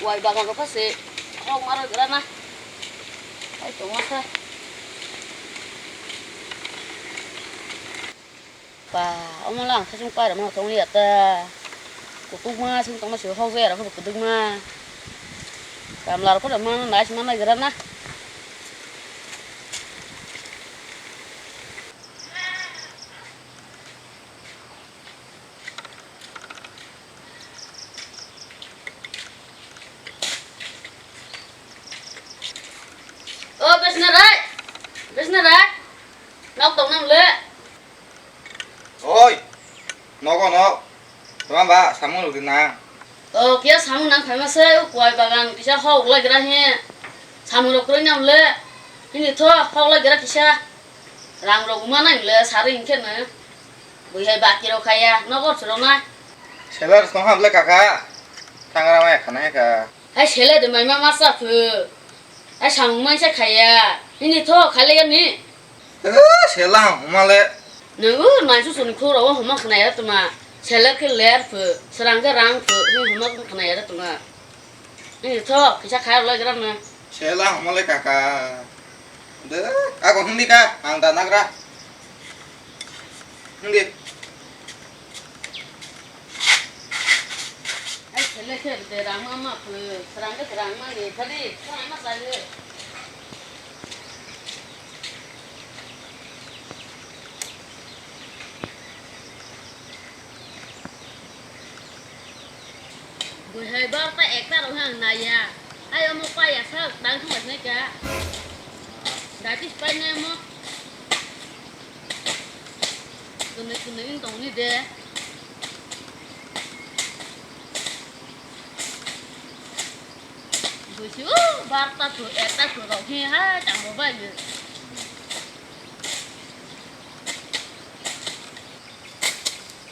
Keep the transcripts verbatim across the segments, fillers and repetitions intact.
Wai bagan rok kha se hok ma rw gra na. Hai tong ma kha. Ba, omo lang khe chwng pairok ma thong ya ta. Kutuk ma chwng tong ma se hok jaya rok khe bo kutuk ma. Kamla rok khe ma nai se ma nai gra na. O Besnarai, Besnarai, nok tong nang le. Oi, nogo nok. Tama ba samung rok nang. O kiya samung nang phaima se, o kuai bagan kisa hok lai gra he. Samung rok kroi nam le. Hini tho hok lai gra kisa. Rang rok ma nang le sari hinkhe no. Bui hai baki rok khaya, nogo chwrok na. Seller tong ham le kaka. Thangra mai khana he ka. Hai sele de mai ma masa phu. Hai samung mai sa khaya. Nini tho khale ya ni. Eh, sela homa le. Nungu mai su suni khoro homa khna ya tuma. Sele ke ler phu. Serang ke rang phu. Ni homa khna ya tuma. Nini tho kisa khaya le gram na. Sela homa le kaka. De, ako hindi ka, ang danagra. Hindi. Ai, sele khe de rang ma ma phu, serang ke serang ma ni, thadi, serang ma sa ni. Bui hai bar ta ekta rok hang naya. Ai omo paya sa tang thung nai ka. Dati pai nai mo. Kene kene in tong ni de. Bui si o bar ta thu ekta thu rok hi ha tang mo bai ni.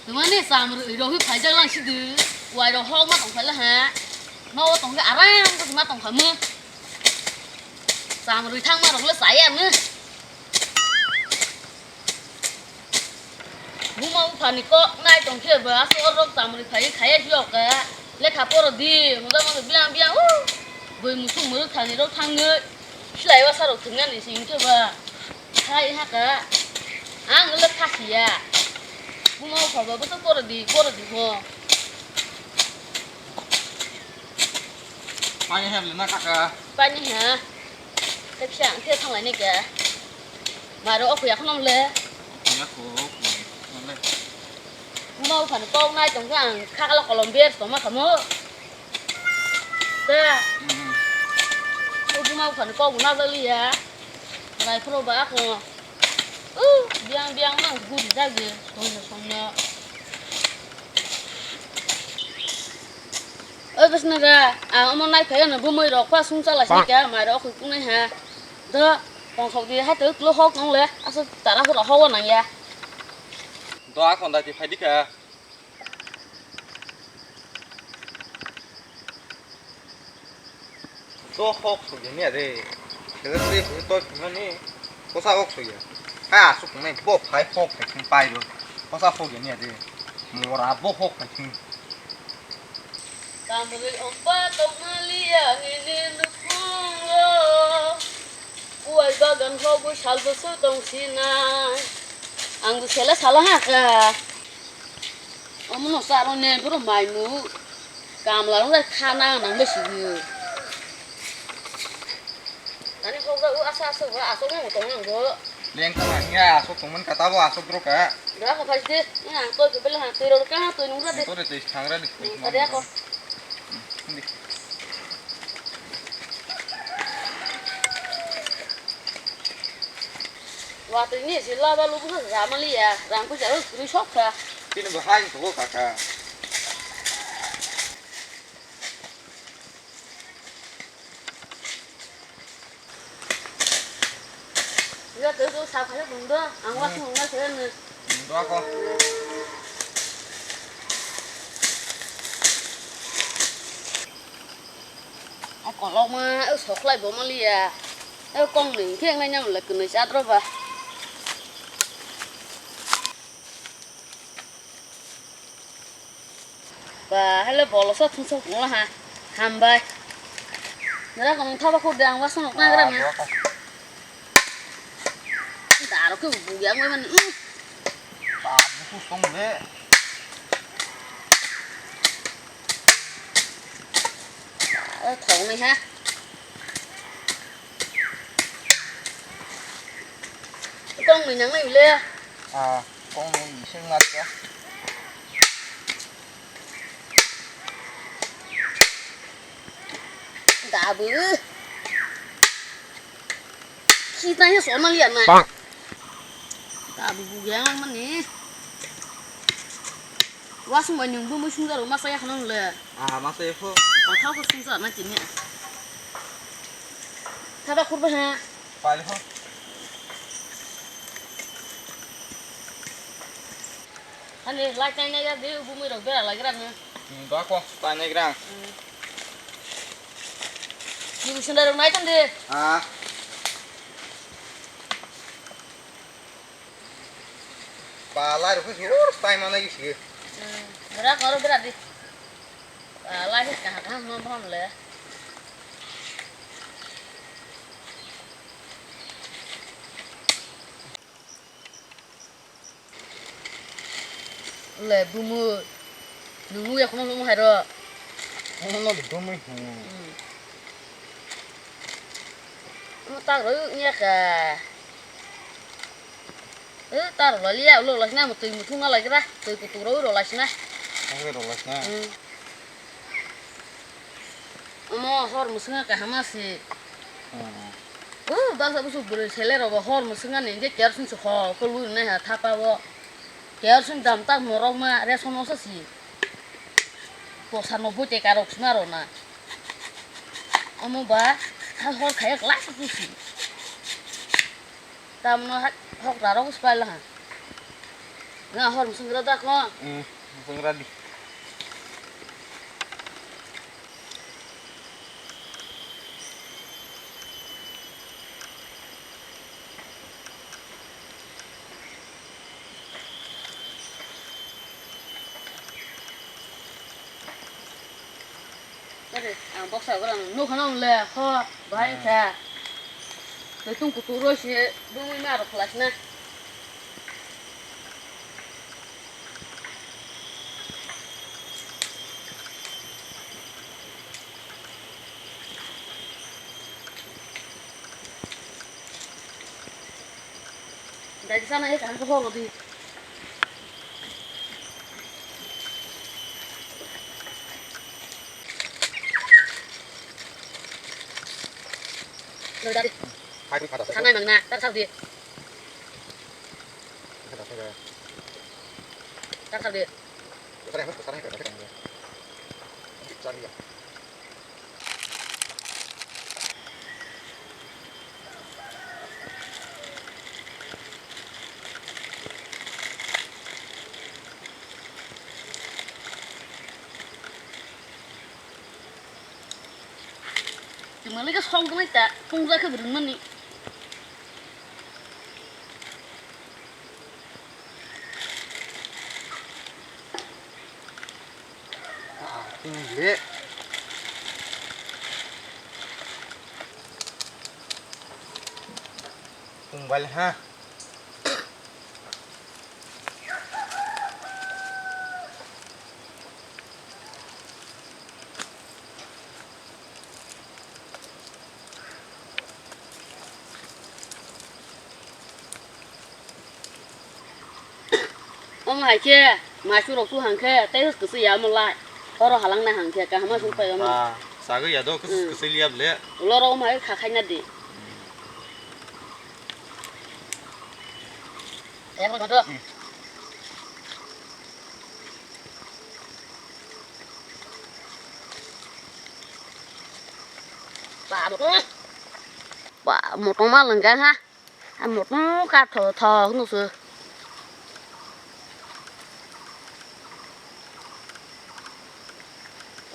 Tumani samrwi rok hi phaijak lang sidi. Wai rok hok ma tong phaila ha. Ma o tong khe aram khe ma tong khamu. Samrwi thang ma rok le saya mu. Buma bupha ni kok nai tong khe ba so rok samrwi phai khaya si ok. Lekha poro di, hwnda ma biang biang u. Bui musuk muruk thani rok thangwi. Silai wa sa rok thwngya ni sing khe ba. Hai haka. Ang le khasiya. Buma bupha ba bwswk poro di, poro di ho. Pani hem le na kaka. Pani ha. Tepsa ang the thanglai ne kya. Maro oku ya khonom le. Ya ko, ko, le. Buma bupha ni kok nai tong khe ang khakalo kolom ber tong ma khamo. Da. Mm. O buma bupha ni kok na jali ya. Rai phro ba ko. Uh, biang biang nang guri jagi, songno songno. Oi, Besnaga, ang omo nai phai ano bumui rok pa sung chala si ka, mai rok khoi kunai ha. Do, tong khok di ha, teu klo hok nong le, asa tara hura hok nang ya. Do, a khon da ti phai di ka. Do hok sugya niya de. Sele sele sele toi phimani. Kosa hok sugya. Ha, asuk nai bo phai hok phai khum pai do. Kosa hok ya niya de. Mora bo hok phai khum. Kamrwi ompa tongmaliya nini nukhungo. Kuwai bagan hok bo sal bwswk tong sinai. Ang bo sele sala ha ka. Omono charo ne boro mai mu. Kamla rok kha nang nang bai sidi. Ani hok da u asa asa ba asok mo tong nang go. Leng ka nang ya asok tong man kata bo asok dro ka. Da ka phai de. Ni ang to bele ha tui ro ka tui nung ra de. To de tui thang ra de. Ka de ko. Watwi ni se laba lubu khe ja maliya, rang puisa rok kwrwi sok kha. Bini bo hai tong kaka. Ya, tei tei sa kha ya bung do, ang wa sung na khe ne. Dua ko. A kolokma, o soklai bo maliya. O kong ni khe nai nyam le kwnwi chadro ba. Ba, hele bolo sa thung sok tong ha. Hambai. Nara kong thaba khur de ang wasan ok nagra na. Daro ke bu ya ngoi man. Ba bu ku song le. Thong nai ha. Kong ni nang nai le. Ah, kong ni sing lat ya. Gabu. Kita ya soal lihat na. Bang. Gabu bugang mani. Wasung bai nung bu musung jaru masa ya khana le. Ah, masa ya pho. Pathau ko sung sa na chini. Thada khurba ha. Pali pho. Hani lai tai nai ya de bu mui rok bera lai gra na. Hmm, ba ko tai nai gra. Hmm. Ni bu sunda rok nai tan de. Ah. Palai rok se hor tai mana gisi. Hmm, bera karo bera di. Palai se kaha kaha ma bom le. Le bumu. Nungmu ya kono bumu hairo. Kono bumu. Hmm. Mo tak ro ya ka. Eh, tar lo liya, ulo lo sina mo tui muthung na lagi ra. Tui kutung ro ro la sina. Ro la sina. Hmm. Omo hor mwswngo kaham se. Hmm. O, baksa bwswk bwrwi sele rok bo hor mwswngani hinkhe kerosene se hor khe lwi rwnai ha thapa o. Kerosene dam tak norok ma ration o se si. Posa nobboi teka rok sima rw na. Omo ba ha hor khaiya kwlai se si. Tamno hai hok rarok swpailaha. Nga hor mwswng rw da kho. Hmm, mwswng rw di. Ang boksa borok nukha nang le ho bahai kha. Tei tung kutung roi se bumui ma rok khlai sina. Dai sana e kan ko ho di. Lo dari. Hai, hai, hai. Sana mang na, tak sal di. Tak sal di. Chwng malika song tongmani ta, pungjakhe bo rwngmani. Ah, tini le. Tungbail ha. Omo hai khe maisu rok tu hang khe tei kwswi ya omo lai. Oro halang nai hang khe kaham ma sung pai omo. Ba, sagwi ya do kwswi, hmm, kwswi liya ble. Ulo rok omo hai kha khai na di. Yang rok do. Hmm. Ba, motong. Ba, motong ma lwng kha ha. A motong kha tho tho hwnwi se.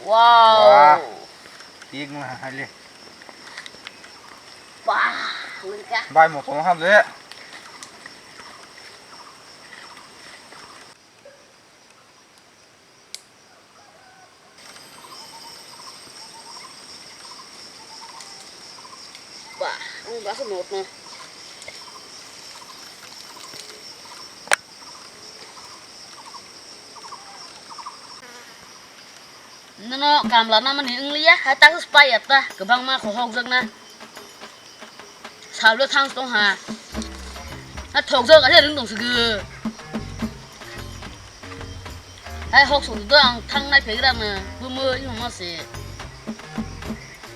Wow. Wah. Pik ma hai le. Ba, lwng kha. Bai motong ha le. Ang basa notno. Nono kamla namani wngliya, hai tak pai ya ta, kwbangma khohokjakna. Sablo thang tong ha. Ha thokjak ase ring tong sigi. Hai hok sok do ang thang nai phegra na, bumui homa se.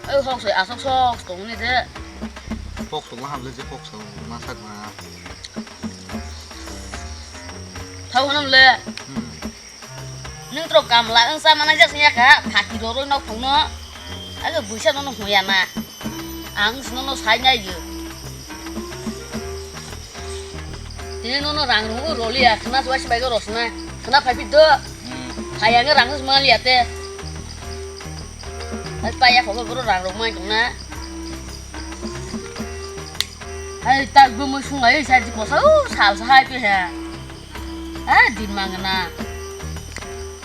Ai hok soi asok sok tong ni de. Hok sok ma hamle je hok sok ma sak na. Thau hanam le. Hmm. Nung tro kamla ang sa mana jak nya ka, phaki ro ro nok thong no. Aga buisa no no hoya na. Ang sino no sai nai ge. Tini no no rang ro ro liya, khna suai sibai go rosna. Khna phai pi do. Hmm. Phai ang rang sma liya te. Ai pa ya ko go ro rang ro mai tong na. Hai tak bo mo sungai sa ji ko sa u sa sa hai pe ha. Ha din mang na.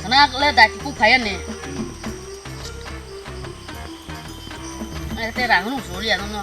Khna le da ti ku phai ne. Ai te rang nu so liya no no.